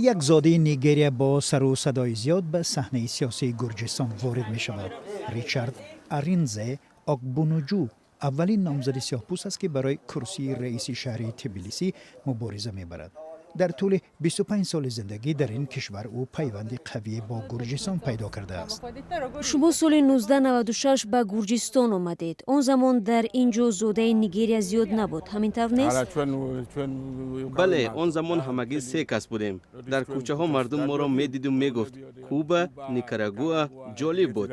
Як зодаи Нигерия бо сару садои зиёд ба саҳнаи сиёсии Гурҷистон ворид мешавад. Ричард Аринзе Окбунуҷу аввалин номзади сиёҳпӯст аст, ки барои курсии раиси шаҳри Тбилисӣ мубориза мебарад. Дар тӯли 25 соли зиндагӣ дар ин кишвар ӯ пайванди қавие бо Гурҷистон пайдо кардааст. Шумо соли 1996 ба Гурҷистон омадед. Он замон дар ин ҷо зодаи Нигерия зиёд набуд, ҳамин тавр нест? Бале, он замон ҳамагӣ се кас будем. Дар кӯчаҳо мардум моро медиду мегуфт: «Куба, Никарагуа». Ҷолиб буд.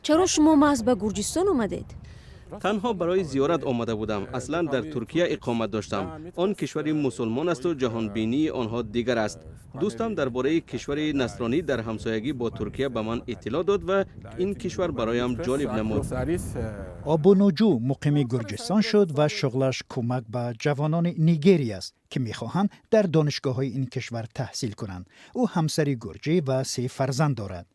Чаро шумо маҳз ба Гурҷистон омадед? Танҳо барои зиёрат омада будам. Аслан дар Туркия иқомат доштам. Он кишвари мусулмон асту ҷаҳонбинии онҳо дигар аст. Дӯстам дар бораи кишвари насронӣ дар ҳамсоягӣ бо Туркия ба ман иттилоъ дод ва ин кишвар бароям ҷолиб намуд. Обунуҷу муқими Гурҷистон шуд ва шуғлаш кӯмак ба ҷавонони Нигерия аст, ки мехоҳанд дар донишгоҳҳои ин кишвар таҳсил кунанд. Ӯ ҳамсари гурҷӣ ва се фарзанд дорад.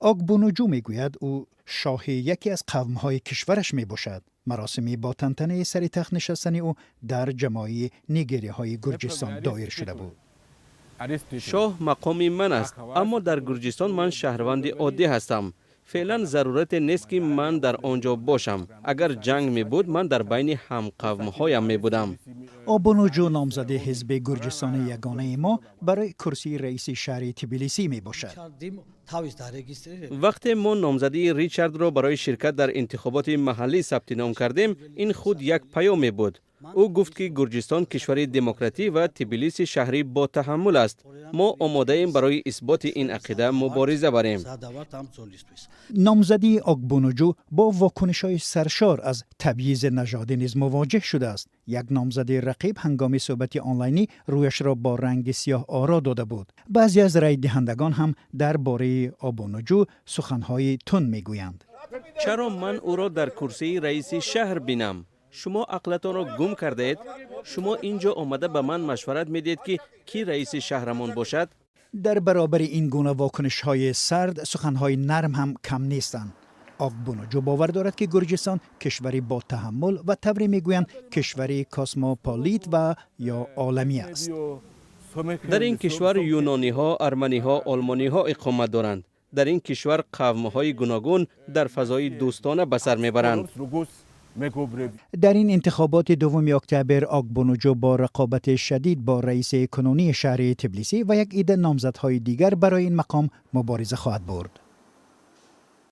Окбунуҷу мегӯяд, ӯ шоҳи яке аз қавмҳои кишвараш мебошад. Маросими бо тантанаи сари тахт нишастани ӯ дар ҷамоаи нигериҳои Гурҷистон доир шуда буд. Шоҳ мақоми ман аст, аммо дар Гурҷистон ман шаҳрванди оддӣ ҳастам. Феълан зарурате нест, ки ман дар он ҷо бошам. Агар ҷанг мебуд, ман дар байни ҳамқавмҳоям мебудам. Обунуҷу номзади ҳизби «Гурҷистони ягонаи мо» барои курсии раиси шаҳри Тбилисӣ мебошад. Вақте мо номзадии Ричардро барои ширкат дар интихоботи маҳаллӣ сабти ном кардем, ин худ як паёме буд. Ӯ гуфт, ки Гурҷистон кишвари демократӣ ва Тбилиси шаҳри ботаҳаммул аст. Мо омодаем барои исботи ин ақида мубориза барем. Номзадии Окбунуҷу бо вокунишҳои саршор аз табъизи нажодӣ низ мувоҷеҳ шудааст. Як номзади рақиб ҳангоми суҳбати онлайнӣ рӯяшро бо ранги сиёҳ оро дода буд. Баъзе аз райдиҳандагон ҳам дар бораи Обунуҷу суханҳои тунд мегӯянд. Чаро ман ӯро дар курсии раиси шаҳр бинам? Шумо ақлатонро гум кардаед? Шумо ин ҷо омада ба ман машварат медиҳед, ки кӣ раиси шаҳрамон бошад? Дар баробари ин гуна вокунишҳои сард, суханҳои нарм ҳам кам нестанд. Окбунуҷу бовар дорад, ки Гурҷистон кишвари ботаҳаммул ва, тавре мегӯянд, кишвари космополит ва ё оламӣ аст. Дар ин кишвар юнониҳо, арманиҳо, олмониҳо иқомат доранд. Дар ин кишвар қавмҳои гуногун дар фазои дӯстона ба сар мебаранд. Дар ин интихоботи 2 октябр Окбунуҷу бо рақобати шадид бо раиси кунунии шаҳри Тбилисӣ ва як идда номзадҳои дигар барои ин мақом мубориза хоҳад бурд.